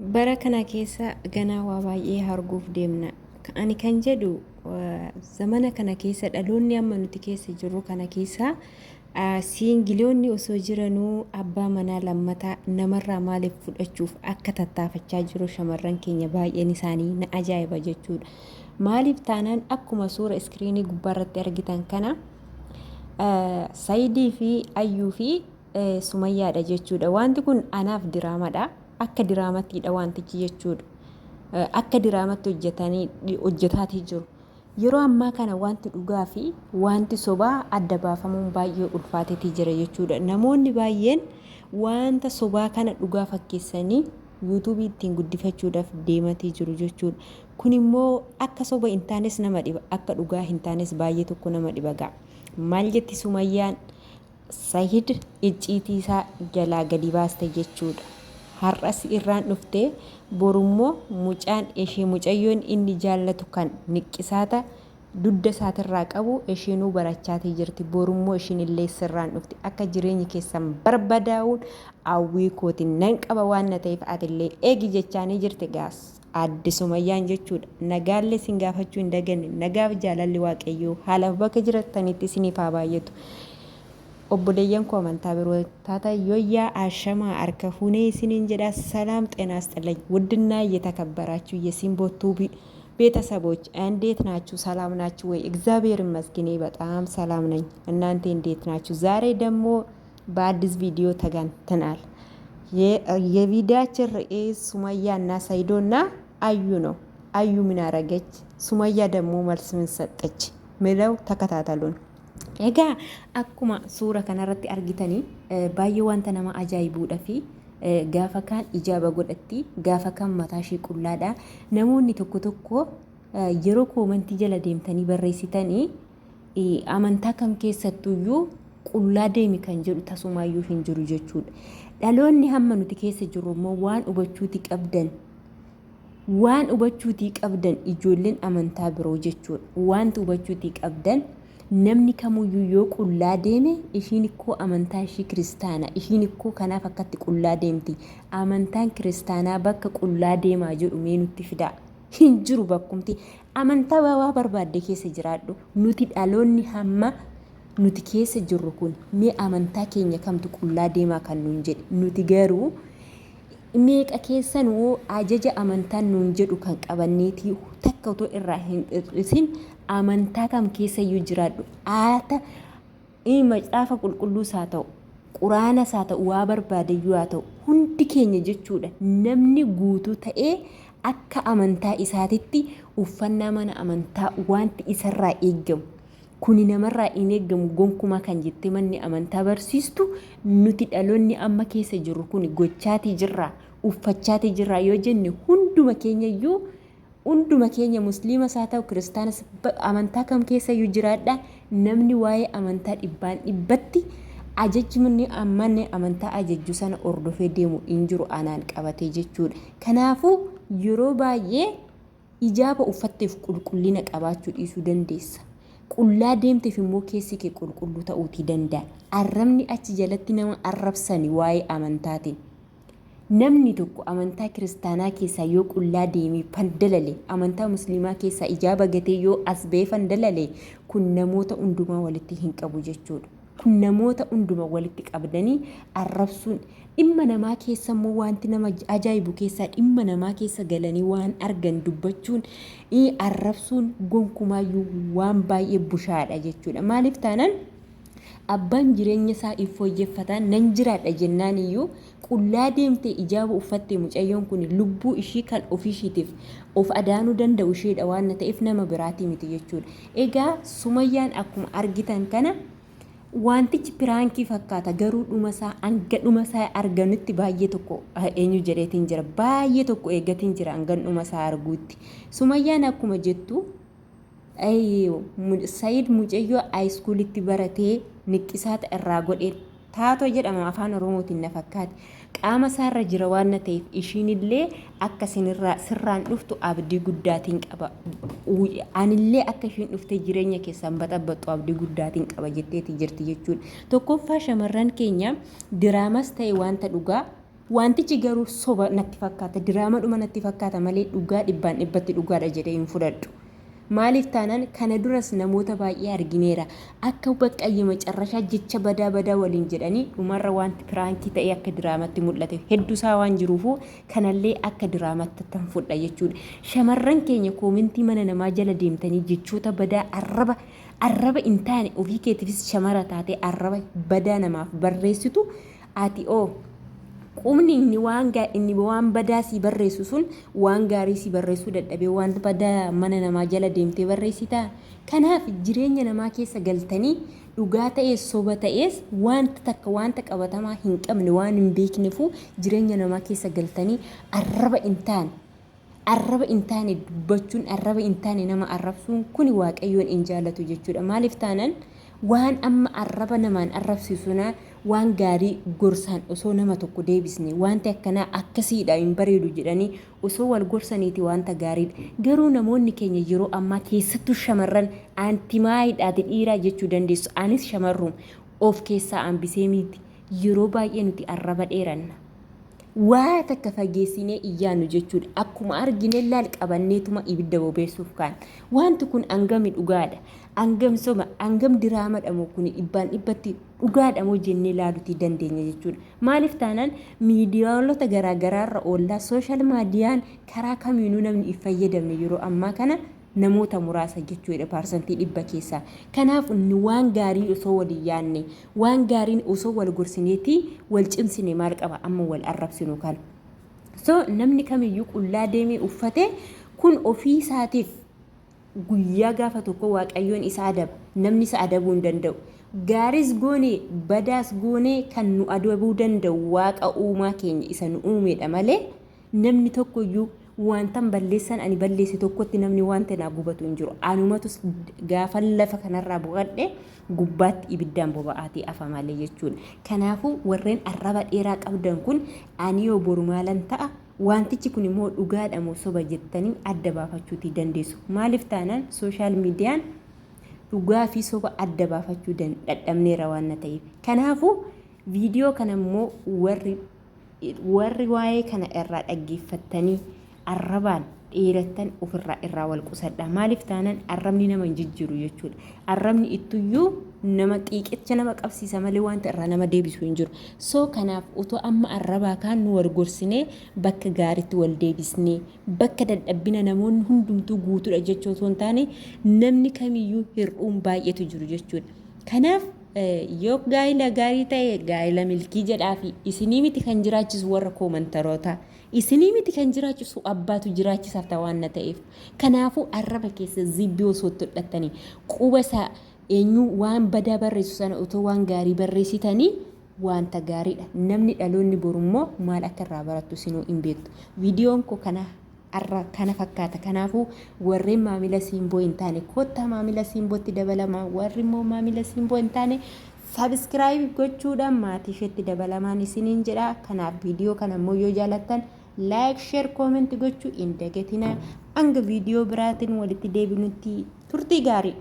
Bara kana keessa ganaa waa baay'ee arguuf deemna. Ani kan jedhu zamana kana keessa dhaloonni amma nuti keessa jirru kana keessa siingiliyoonni osoo jiranuu abbaa manaa lammataa namarraa maaliif fudhachuuf akka tattaafachaa jiru shamarran keenya baay'een isaanii na ajaa'iba jechuudha. Maaliif taanaan akkuma suura iskiriinii gubbaarratti argitan kana Sayidii fi Ayyuu fi Sumayyaadha jechuudha. Wanti kun anaaf diraamadha. Akka diraamattiidha wantichi jechuudha. Akka diraamatti hojjetanii hojjetaatii jiru. Yeroo ammaa kana wanti dhugaa fi wanti sobaa adda baafamuun baay'ee ulfaateetii jira jechuudha. Namoonni baay'een wanta sobaa kana dhugaa fakkeessanii yuutuubii ittiin guddifachuudhaaf deematii jiru jechuudha. Kun immoo akka soba hin taanes nama dhiba, akka dhugaa hin taanes baay'ee tokko nama dhiba ga'a. Maal jetti Sumayyaan? Sahid icciitii isaa jalaa gadi baaste jechuudha. Har'as irraan dhufte borummoo mucaan eshee mucayyoon inni jaallatu kan niqqisaata dugda isaatirraa qabu esheenuu barachaatii jirti borummoo ishiinillee sirraan dhufti akka jireenyi keessan barbadaa'uun hawwii kootiin nan qaba waan na ta'eef atillee eegi jechaanii jirti gaas aadde Sumayyaan jechuudha. Nagaallee isin gaafachuu hin daganne. Nagaaf jaalalli Waaqayyoo haalaaf bakka jirattanitti isiniif haa baay'atu. Obboleeyyan koo amantaa biroo taata yoyyaa ashamaa harka fuunee isiniin jedha ሰላም ጤና ይስጥልኝ። ውድና እየተከበራችሁ የሲምቦ ቱቢ ቤተሰቦች እንዴት ናችሁ? ሰላም ናችሁ ወይ? እግዚአብሔር ይመስገን በጣም ሰላም ነኝ። እናንተ እንዴት ናችሁ? ዛሬ ደግሞ በአዲስ ቪዲዮ ተገኝተናል። የቪዲያችን ርዕስ ሱመያ እና ሰይዶ እና አዩ ነው። አዩ ምን አረገች? ሱመያ ደግሞ መልስ ምን ሰጠች? ምለው ተከታተሉን። Egaa akkuma suura kanarratti argitanii baay'ee wanta nama ajaa'ibuudha fi gaafa kaan ijaaba godhatti gaafa kaan mataa ishee qullaadha. Namoonni tokko tokko yeroo koomantii jala deemtanii barreessitanii amantaa kam keessattuyyuu qullaa deemi kan jedhu tasumaayyuu hin jiru jechuudha. Dhaloonni hamma nuti keessa jirru immoo waan hubachuuti qabdan waan hubachuutii qabdan ijoolleen amantaa biroo jechuudha. Wanti hubachuutii qabdan namni kamuyyuu yoo qullaa deeme ishiin ikkoo amantaa ishii kiristaana ishiin ikkoo kanaaf akkatti qullaa deemti. Amantaan kiristaanaa bakka qullaa deemaa jedhu mee nutti fidaa. Hin jiru bakkumti amantaa waa barbaadde keessa jiraadhu. Nuti dhaloonni hamma nuti keessa jirru kun mee amantaa keenya kamtu qullaa deemaa kan nuun jedhe nuti garuu meeqa keessanuu ajaja amantaan nuun jedhu kan qabanneetii takka otoo irraa hin hir'isin amantaa kam keessayyuu jiraadhu aata macaafa qulqulluus haa ta'u quraanas haa ta'u waa barbaadeyyuu haa ta'u hundi keenya jechuudha namni guutuu ta'ee akka amantaa isaatitti uffannaa mana amantaa wanti isarraa eeggamu Kuni namarraa hin eeggamu gonkumaa kan jettee manni amantaa barsiistu nuti dhaloonni amma keessa jirru kun gochaatii jirraa uffachaatii jirraa yoo jenne hunduma keenya iyyuu hunduma keenya musliimas haa ta'u kiristaanas amantaa kam keessa iyyuu jiraadha namni waa'ee amantaa dhibbaan dhibbatti ajajni manni amantaa ajajju sana hordofee deemu hin jiru anaan qabatee jechuudha. Kanaafuu yeroo baay'ee Ijaaba uffatteef qulqullina qabaachuu dhiisuu dandeessa. Qullaa deemteef immoo keessi kee qulqulluu ta'uutii danda'a. Arrabni achi jalatti nama arrabsani waa'ee amantaatiin. Namni tokko amantaa kiristaanaa keessaa yoo qullaa deemee fandalale, amantaa musliimaa keessaa ijaaba gatee yoo as ba'ee fandalale, kun namoota hundumaa walitti hin qabu jechuudha. Kun namoota hunduma walitti qabdanii arrabsuun dhimma namaa keessa immoo wanti nama ajaa'ibu keessaa dhimma namaa keessa galanii waan argan dubbachuun arrabsuun gonkumaayyuu waan baay'ee bushaadha jechuudha. Maaliif taanaan abbaan jireenya isaa hin fooyyeffata nan jiraadha jennaan iyyuu qullaa deemtee ijaaba uffattee mucayyoon kun lubbuu ishii kan ofiishiitiif of adaanuu danda'u isheedha waan ta'eef nama biraatii miti jechuudha. Egaa Sumayyaan akkuma argitan kana wantichi piraankii fakkaata garuu dhuma isaa hanga dhuma isaa arganutti baay'ee tokko eenyu jedheetiin jira baay'ee tokko eeggatiin jira hanga dhuma isaa arguutti. Sumayyaan akkuma jettu Sayid mucayyoo ayiskuulitti baratee niqqisaata irraa godhee taatoo jedhama afaan oromootiin na fakkaate qaama isaarra jira waan na ta'eef ishiinillee akka sinirraa sirraan dhuftu abdii guddaatiin qaba anillee akka ishiin dhuftee jireenya keessaan baxabbaxxu abdii guddaatiin qaba jetteeti jirti jechuudha. Tokkoffaa shamarran keenya diraamas ta'e wanta dhugaa Wantichi garuu soba natti fakkaata, diraamadhuma natti fakkaata malee dhugaa dhibbaan dhibbatti dhugaadha jedhee hin fudhadhu. Maaliif taanaan kana duras namoota baay'ee argineera. Akka bakka macarrashaa jecha badaa badaa waliin jedhanii dhumarra wanti piraankii ta'ee akka diraamatti mul'ate hedduusaa waan jiruufu kanallee akka diraamatti tan fudha jechuudha. Shamarran keenya koomentii mana namaa jala deemtanii jechoota badaa, arraba hin taane, ofii keetiifis shamara taatee arraba badaa namaaf barreessitu, ati oo qubni inni waan badaa si barreessu sun waan gaarii si barreessuu dadhabee waan badaa mana namaa jala deemtee barreessitaa? Kanaaf jireenya namaa keessa galtanii dhugaa ta'ees soba ta'ees wanta takka wanta qabatamaa hin qabne, waan hin beeknefu jireenya namaa keessa galtanii arraba hin taane dubbachuun, arraba hin taane nama arrabsuun kuni Waaqayyoon hin jaallatu jechuudha. Maaliif taanaan waan amma arraba namaan arrabsiisuna waan gaarii gorsaan osoo nama tokko deebisne, wanti akkanaa akkasiidha, hin bareedu jedhanii osoo wal gorsaniiti wanta gaariidha. Garuu namoonni keenya yeroo ammaa, keessattuu shamarran, antimaayiidhaati dhiiraa jechuu dandeessu. Anis shamarruum of keessaa hambisee miti. Yeroo baay'ee nuti arraba dheeranna. Waa takka fageessinee iyyaannu jechuudha. Akkuma argine laal qabanneetuma ibidda bobeessuuf kaan. Wanti kun hangami dhugaadha? Hangam soba? Hangam diraamadha moo kun dhibbaan dhibbatti dhugaadha moo jennee laaluutii dandeenya jechuudha. Maaliif taanaan miidiyaalota garaagaraarra oollaa, social mediaan karaa kamiinuu namni hin fayyadamne yeroo ammaa kana namoota muraasa jechuudha 100% keessaa. Kanaaf waan gaarii osoo walii yaadne, waan gaariin osoo wal gorsineeti wal cimsine, maal qaba amma wal arrabsinu kana? So namni kamiyyuu qullaa deemee uffate kun ofii isaatiif guyyaa gaafa tokko Waaqayyoon isa adaba. Namni isa adabuu hin danda'u. Gaariis goone badaas goone kan nu adabuu danda'u Waaqa uumaa keenya isa nu uumedha malee namni tokkoyyuu wantan balleessan ani balleesse tokkotti namni wanta naa gubatu hin jiru. Anumatu gaafa lafa kanarraa boqadhe gubbaatti ibiddaan boba'aatii afa malee jechuudha. Kanaafuu warreen arraba dheeraa qabdan kun ani yoo boru maalan ta'a, wantichi kun immoo dhugaadha moo soba jettanii adda baafachuutii dandeessu. Maaliif taanaan social mediaan dhugaa fi soba adda baafachuu dadhabneera waan na ta'eef. Kanaafuu viidiyoo kana immoo warri waa'ee kana irraa dhaggeeffattanii arrabaan dheerattan ofirraa irraa wal qusadha. Maaliif taanaan arrabni nama hin jijjiiru jechuudha. Arrabni ittuyyuu nama xiiqicha nama qabsiisa malee wanta irraa nama deebisu hin jiru. So kanaaf otoo amma arrabaa kaan nu wal gorsinee bakka gaariitti wal deebisnee, bakka dadhabbina namoonni hundumtuu guutuudha jechuu osoo hin taane, namni kamiyyuu hir'uun baay'eetu jiru jechuudha. Kanaaf yoo gaa'ila gaarii ta'e gaa'ila milkii jedhaa fi isinii miti kan jiraachisu warra koomantaroota. Isinii miti kan jiraachisu, abbaatu jiraachisaaf ta'a waan na ta'eef. Kanaafuu arraba keessa zibbii osoo itti hodhattanii, quba isaa eenyu waan badaa barreessu sana otoo waan gaarii barreessitanii wanta gaariidha. Namni dhaloonni borummoo maal akka irraa barattu isinuu hin beektu. Viidiyoon koo kana har'a kana fakkaata. Kanaafuu warreen maamila Siimboo hin taane kottaa maamila Siimbootti dabalamaa. Warri immoo maamila Siimboo hin taane subscribe gochuudhaan maatii isheetti dabalamaan isiniin jedha. Kanaaf viidiyoo kana immoo yoo jaalattan like, share, comment gochuu hin dagatinaa. Hanga viidiyoo biraatiin walitti deebinutti turtii gaarii.